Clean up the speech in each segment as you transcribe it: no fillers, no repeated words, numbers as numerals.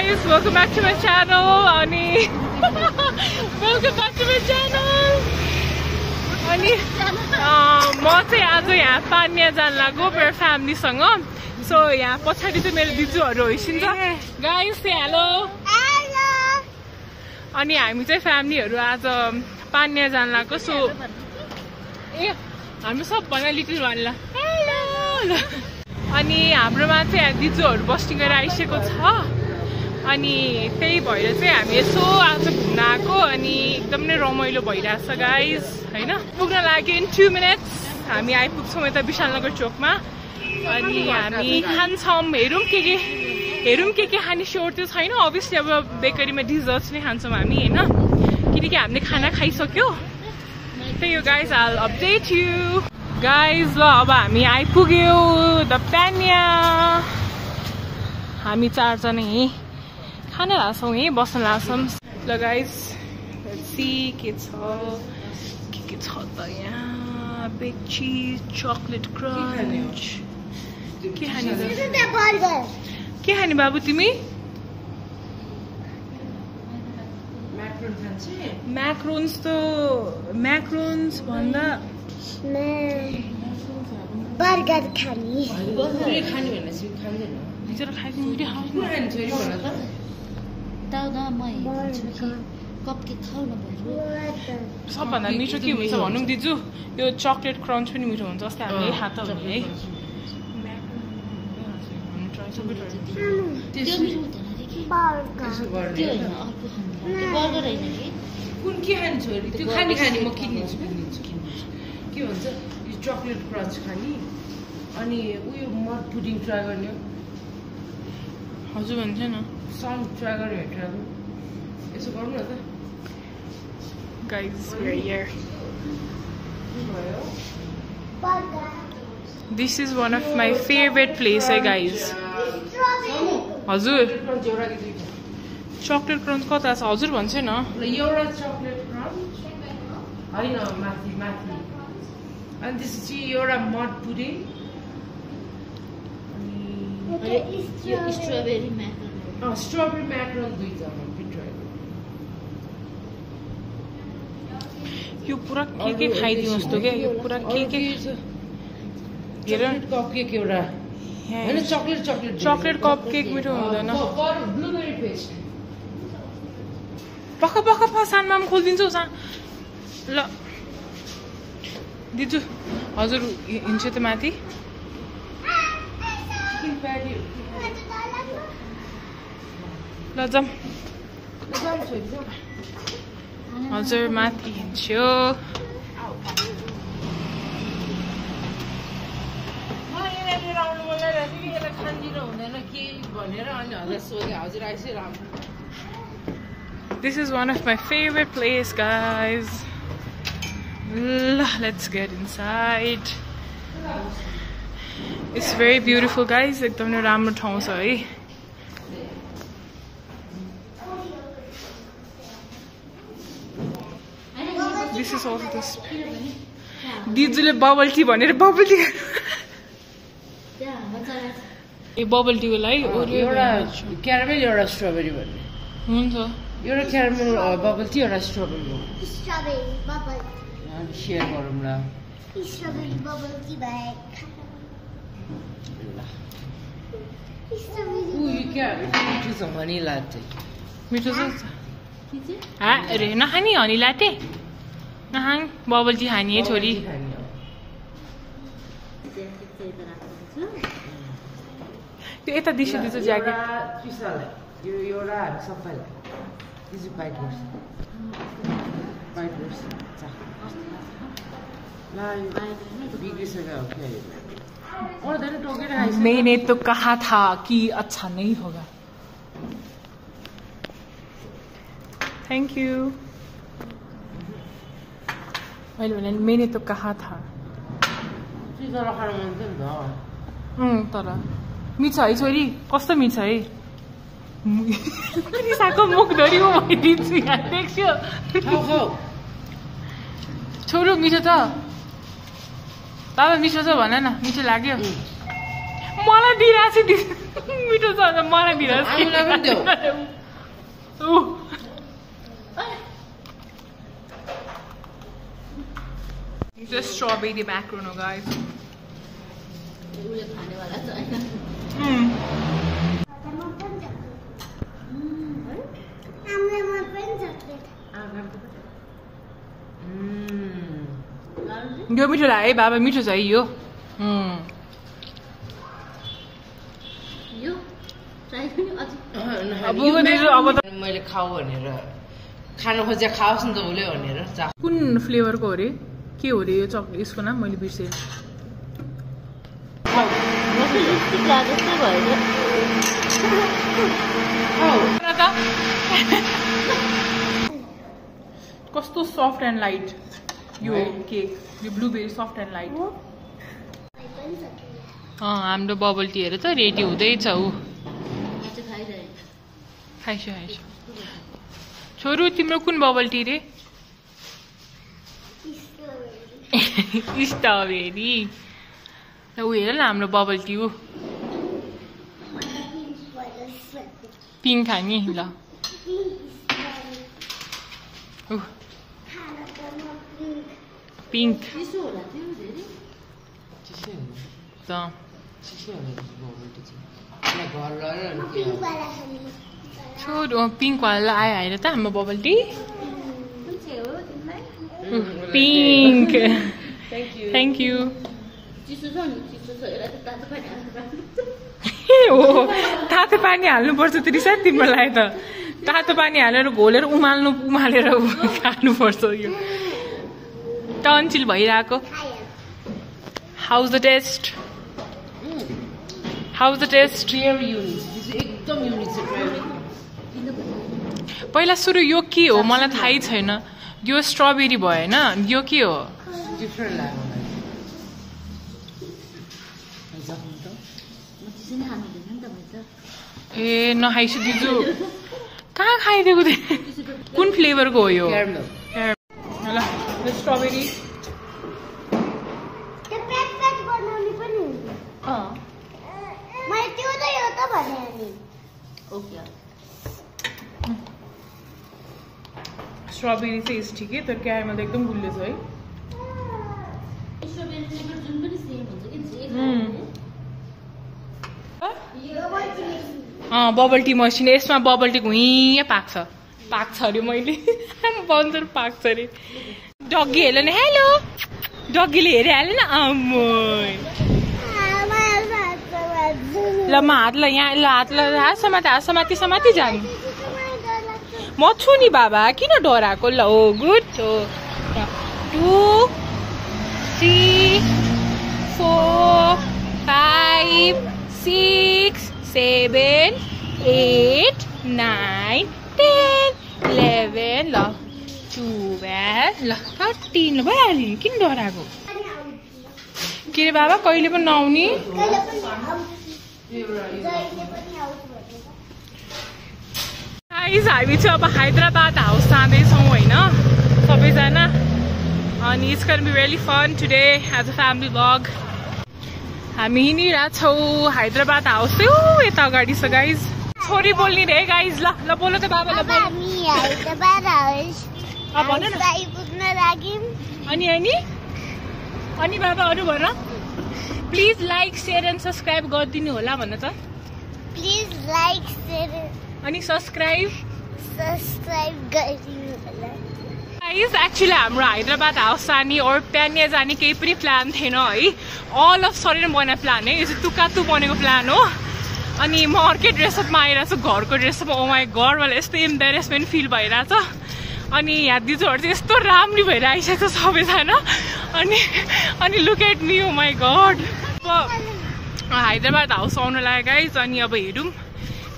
guys, welcome back to my channel. Ani welcome back to my channel. Ani म चाहिँ आज यहाँ पान्या जान लाग्यो मेरो फ्यामिली सँग. सो यहाँ पछाडी चाहिँ मेरो दिजुहरु होइसिन्छ. गाइस से हेलो. हेलो. अनि हामी चाहिँ फ्यामिलीहरु आज पान्या जान लाग्यो. सो ए हामी सब भन्न लिटिल वानला. हेलो. अनि हाम्रोमा चाहिँ दिजुहरु बस्ने गरेर आइसकेको छ. अनि त्यही भएर चाहिँ हामी यसो आज घुम्न आएको. अनि एकदम नै रमाइलो भइरहेछ गाइस हैन. पुग्न लाग्यो इन 2 मिनेट्स हामी आइपुग्छौँ यता विशालनगर चोकमा. अनि हामी खान्छौँ. हेरौँ के खाने स्योर त्यो छैन. अभियसली अब बेकरीमा डिजर्ट्स नै खान्छौँ हामी हैन, किनकि हामीले खाना खाइसक्यो. त्यही हो guys, I will update you guys. ल अब हामी आइपुग्यो द पान्या. हामी 4 जना यहीँ खाना लाग्छौँ, यहीँ बस्न लाग्छौँ. ल गाइस लेट्स सी के छ त यहाँ. बिग चीज, चॉकलेट क्रन्च. के खाने बाबु तिमी? म्याक्रोन्स त म्याक्रोन्स भन्दा बर्गर खाने. बर्गर खाने भनेपछि खाँदैन. भित्र खाएको मिठो खानु खान्छ नि भन त. दादा म कपकेक खाऊ न बरु. सबभन्दा मिठो के हुन्छ भनौँ दिजु? यो चकलेट क्रन्च पनि मिठो हुन्छ. जस्तै हामीले खाता हुने है. कुन के खान्छ अरे त्यो खाने म किन्दिन्छु के भन्छ यो चकलेट क्रन्च खाने. अनि उयो मड पुडिङ ट्राई गर्ने. हजुर भन्छ न साउन्ड ट्राई गर्ने यसो गरौँ न त guys. We're here. This is one of my favorite places guys. हजुर चकलेट क्रन्च कता छ हजुर भन्छ न. एउटा चकलेट क्रन्च होइन माथि अनि त्यसपछि एउटा मड पुडिङ अनि स्ट्रबेरी म्याक्रोन 2 जना यो पुरा के खाइदिनुहोस् त क्या. यो पुरा के हेर कपकेक एउटा हैन. चकलेट कपकेक मिठो हुँदैन. ब्लुबेरी पेस्ट पख सानमा पनि खोलिदिन्छु. ल दिजु हजुर हिँड्छ त माथि. ल जाऊँ हजुर माथि हिँड्छु. This is one of my favorite places guys. Let's get inside. It's very beautiful guys. एकदम नै राम्रो ठाउँ छ है. This is also this. दिजुले बबल टी भनेर बबल टी ए बबल टी होला है. एउटा क्यारामेल एउटा स्ट्रबेरी भन्ने हुन्छ. एउटा क्यारामेल बबल टी एउटा स्ट्रबेरी बबल सेयर गरौँ न. स्ट्रबेरी बबल टी भाइ मिठो छ हनी लाटे. मिठो छ अरे नखाने हनी लाटे नखाङ. बबल टी खाने है छोरी. त्यो यता दिशा दिन्छ ज्याकेट. यो एउटा हामी सबैलाई दिजु बाइट गर्छ. मैंने तो कहा था कि अच्छा नहीं होगा. Thank you. मैंने तो कहा था. तर मिठो है छोरी. कस्तो मिठो है. निसाको मुख धरी म भइदिन्छु यहाँ देख्यो. छोरो मिठो छ. बाबा मिठो छ भन न. मिठो लाग्यो. मलाई दिइरहेको छु मिठो छ मलाई दिइरहेको छु It's a strawberry macaron, guys. यो मिठो लाग्यो है बाबा मिठो छ है यो मैले खाऊ भनेर खानु खोजे खाओस् नि त उसले भनेर कुन फ्लेभरको हो रे के हो रे यो चक्लेट यसको नाम मैले बिर्सेँ कस्तो सफ्ट एन्ड लाइट यो केक यो ब्लुबेरी सफ्ट एन्ड लाइट हाम्रो बबल टी हेर त रेडी हुँदैछ ऊ खाइसो छोरू तिम्रो कुन बबल टी रे स्ट्रबेरी ऊ हेर न हाम्रो बबल टी ऊ पिङ्क खाने ल पिङ्क छोरो पिङ्क वाला आयो होइन त हाम्रो bubble tea pink thank you हो तातो पानी हाल्नुपर्छ त्रिसा तिमीलाई त तातो पानी हालेर घोलेर उमालेर खानुपर्छ यो टन्सिल भइरहेको हाउज द टेस्ट एकदम युनिक छ पहिला सुरु यो के हो मलाई थाहै छैन यो स्ट्रबेरी भयो होइन यो के हो डिफ्रेन्ट लाग्यो ए नखाइसु दिजु कहाँ खाइदिएको थिएँ कुन फ्लेभरको हो यो ल स्ट्रबेरी स्ट्रबेरी चाहिँ यस ठिकै तर क्यारामेल त एकदम गुलियो छ है बबल टी मसिन यसमा बबल टी घुइँ पाक्छ अरे मैले बन्जर पाक्छ अरे डग्गी हेर्यो नि हेलो डग्गीले हेरिहाल्यो न आम्मै ल म हातलाई यहाँ ल हातलाई हात समाति जानु म छु नि बाबा किन डराएको ल हो गुड हो 2 3 4 5 6 7 8 9 10 11 ल 12 ल 13 ल भइहाल्यो नि किन डराएको के रे बाबा कहिले पनि नआउने गाइस हामी चाहिँ अब हैदराबाद हाउस जाँदैछौँ होइन सबैजना अनि it's gonna be really fun today as a family vlog हामी हिँडिरहेछौँ हैदराबाद हाउस चाहिँ यता अगाडि छ गाइज छोरी बोल्ने रे गाइज ल बोलो त बाबालाई अनि बाबा अरू भन please like share and subscribe गरिदिनु होला भन त प्लिज लाइक सेयर अनि सब्सक्राइब गरिदिनु होला गाइस एक्चुअली हाम्रो हैदराबाद हाउस जाने और प्यानिया जाने केही पनि प्लान थिएन है अल अफ सडन बनेको प्लान है यो चाहिँ तुक्कातु बनेको प्लान हो अनि म अर्कै ड्रेसअपमा आइरहेको छु घरको ड्रेसअप ओ माई गड मलाई यस्तो इम्बेरेसमेन्ट फिल भइरहेछ अनि यहाँ दिजुहरू चाहिँ यस्तो राम्री भएर आइसकेको छ सबैजना अनि look at me oh my god Hyderabad house आउनु लाग्यो गाइज अनि अब हेरौँ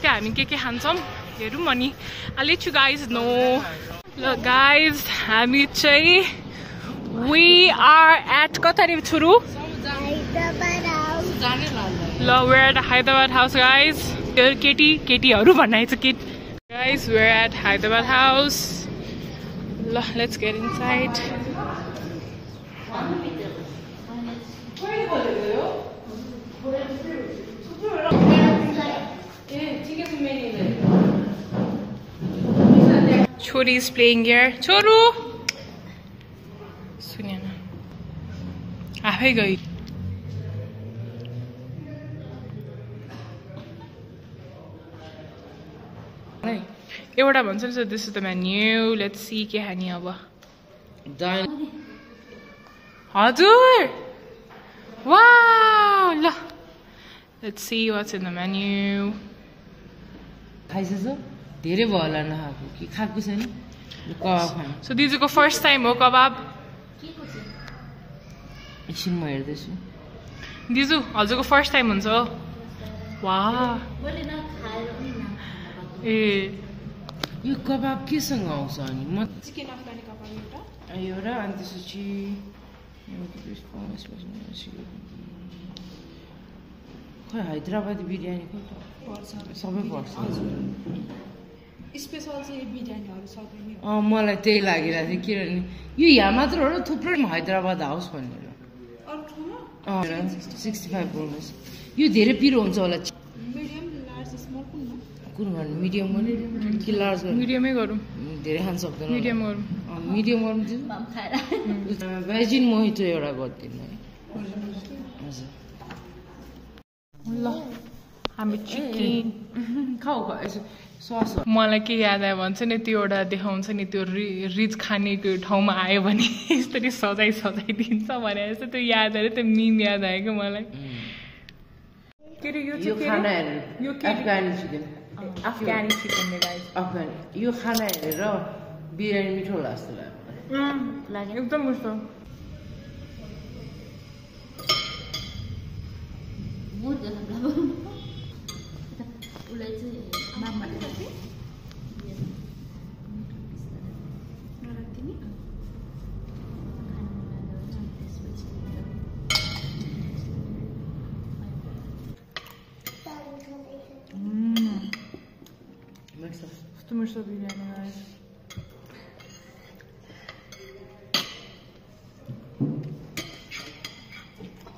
त्यहाँ हामी के खान्छौँ हेरौँ अनि I let you guys know ल गाइज हामी चाहिँ वी आर एट कता रे छोरू ल we're at Hyderabad house guys केटीहरू भन्ने छ केट guys we're at Hyderabad house ल let's get inside Chori is playing here. Choru! Sunyana. Afai gai. एउटा भन्छ नि, so this is the menu. Let's see के खाने अब. हजुर! Wow! ल. Let's see what's in the menu. खाइसछ धेरै भयो होला नखाएको कि खाएको छैन कबाब खानु. So दिजुको फर्स्ट टाइम हो कबाब. एकछिन म हेर्दैछु. दिजु हजुरको फर्स्ट टाइम हुन्छ हो. वाह. ए यो कबाब केसँग आउँछ अनि म चिकन अफगानी कबाब एउटा अनि त्यसपछि खै हैदराबादी बिरयानी सबै पर्छ. स्पेशल चाहिँ बिरयानीहरू सक्दैन. मलाई त्यही लागिरहेको थियो किनभने यो यहाँ मात्र हो र थुप्रै हैदराबाद हाउस भनेर 65 बोल्नुहोस्. यो धेरै पिरो हुन्छ होला. कुन गर्नु मिडियम गर्ने कि लार्ज गर्नु? मिडियमै गरौँ. धेरै खान सक्दैन. मिडियम गरौँ. मिडियम गर्नु भेजिन मोहितो एउटा गरिदिनु है. हजुर ल हामी चिकन खाऊ यसो सस. मलाई के याद आयो भन्छ नि, त्यो एउटा देखाउँछ नि, त्यो रिच खानेको ठाउँमा आयो भने यसरी सजाइदिन्छ भने जस्तो त्यो याद आयो. त्यो मिम याद आयो क्या मलाई. के अरे यो खाना यो अफगानी चिकन. अफगानी चिकन अफगानी यो खाना हेरेर बिरयानी मिठो होला जस्तो लाग्यो. एकदम मिठो. कस्तो मिठो बिरयानी गाइस.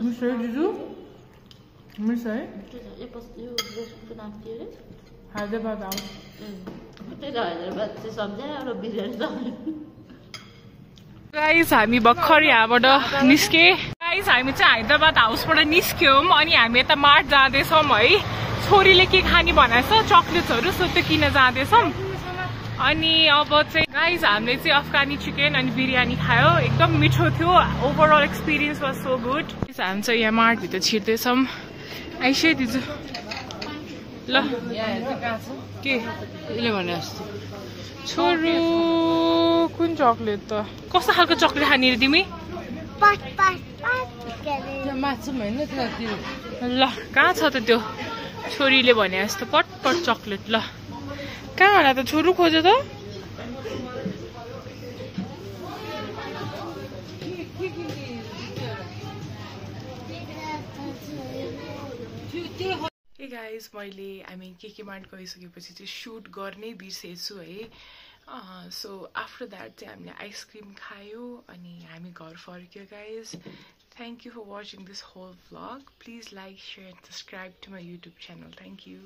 मिठो है दिजु? मिठो है? हैदराबाद हाउस. गाइस हामी भर्खर यहाँबाट निस्के. गाइस हामी चाहिँ हैदराबाद हाउसबाट निस्क्यौँ अनि हामी यता मार्ट जाँदैछौँ है. छोरीले के खाने भनेको छ चक्लेट्सहरू, सो त्यो किन जाँदैछौँ. अनि अब चाहिँ गाइस हामीले चाहिँ अफगानी चिकन अनि बिरयानी खायो. एकदम मिठो थियो. Overall experience was so good. हामी चाहिँ यहाँ मार्टभित्र छिर्दैछौँ. आइसै दिजु ल के यसले भने जस्तो छोरो कुन चक्लेट त कस्तो खालको चक्लेट खाने रे तिमी? मासु होइन ल कहाँ छ त त्यो छोरीले भने जस्तो पटपट चक्लेट. ल कहाँ होला त छोरो खोज्यो त. Hey guys, मैले के मार्ट गइसकेपछि चाहिँ सुट गर्नै बिर्सेछु है. सो आफ्टर द्याट चाहिँ हामीले आइसक्रिम खायो अनि हामी घर फर्क्यो guys. Thank you for watching this whole vlog. Please like, share and subscribe to my YouTube channel. Thank you.